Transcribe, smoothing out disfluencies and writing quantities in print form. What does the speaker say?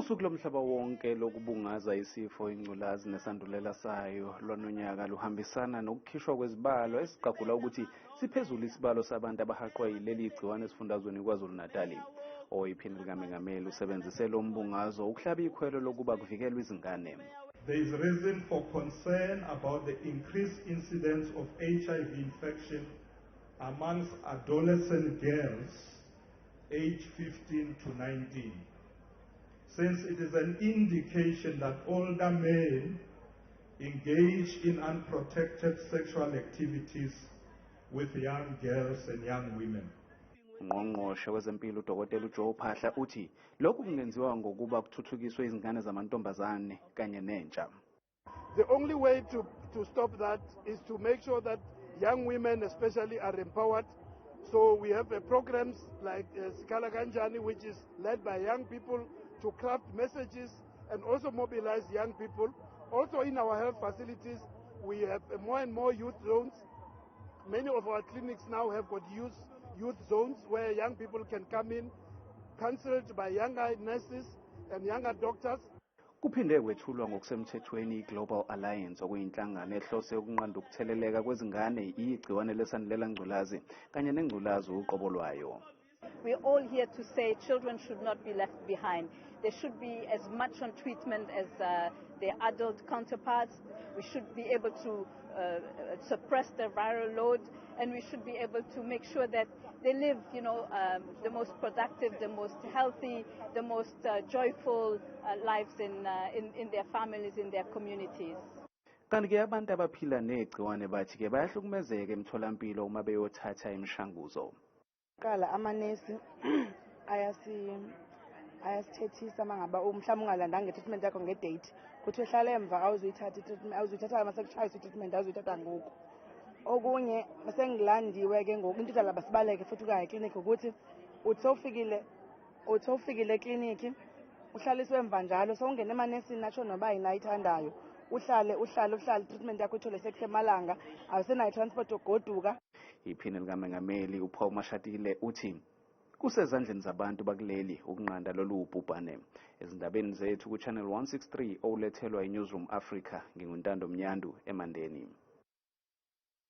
Usuku lomhlaba wonke lokubungaza isifo ingculazi nesandulela sayo lwanonyaka luhambisana nokukhishwa kwezibalo esiqagula ukuthi siphezulu isibalo sabantu abahaqwa yileli gciwane esifundazweni KwaZulu-Natali. Oyiphini likamengameli usebenzise lo mbungazo ukuhlaba ikhwelo lokuba kuvikelwe izingane. There is reason for concern about the increased incidence of HIV infection amongst adolescent girls aged 15 to 19, since it is an indication that older men engage in unprotected sexual activities with young girls and young women. Ungqongqoshe wezempilo uDokotela uJoe Phaahla uthi lokhu kungenziwa ngokuba kuthuthukiswe izingane zamantombazane kanye nentsha. The only way to stop that is to make sure that young women especially are empowered. So we have programs like Sikhala Kanjani, which is led by young people to craft messages and also mobilize young people. Also in our health facilities, we have more and more youth zones. Many of our clinics now have got youth zones where young people can come in, counseled by younger nurses and younger doctors. Kuphinde kwethulwa ngokusemthethweni i-Global Alliance, okuyinhlangano ehlose ukunqanda ukutheleleka kwezingane igciwane lesandulela ngculazi kanye nengculazi uqobo lwayo. We're all here to say children should not be left behind. They should be as much on treatment as their adult counterparts. We should be able to suppress the viral load, and we should be able to make sure that they live the most productive, the most healthy, the most joyful lives in their families, in their communities. Kanti-ke abantu abaphila negciwane bathi-ke bayahlukumezeka emtholampilo uma beyothatha imishanguzo. Qala amanesi ayasithethisa uma ngaba mhlawumbe ungalandanga i-treatment yakho nge-date, kuthiwe hlala emva, awuzuyithatha i-treatment, awuzuyithatha uma sekushayisa i-treatment, awuzuyithatha ngoku. Okunye sengilandiwe-ke ngoku, into idala basibaleke futhi ukuya eklinikhi ukuthi uthi sewufikile eklinikhi uhlaliswe emva njalo, sewungena emanesini atsho noba yini ayithandayo, uhlale, uhlale, uhlale, i-treatment yakho ithole sekusemalanga, awusenayo i-transport yokugoduka. Iphini likamengameli uPaul Mashatile uthi kusezandleni zabantu bakuleli ukunqanda lolu bhubhane. Ezindabeni zethu ku-Channel 163 owulethelwa i-Newsroom Africa, nginguNtando Mnyandu eMandeni.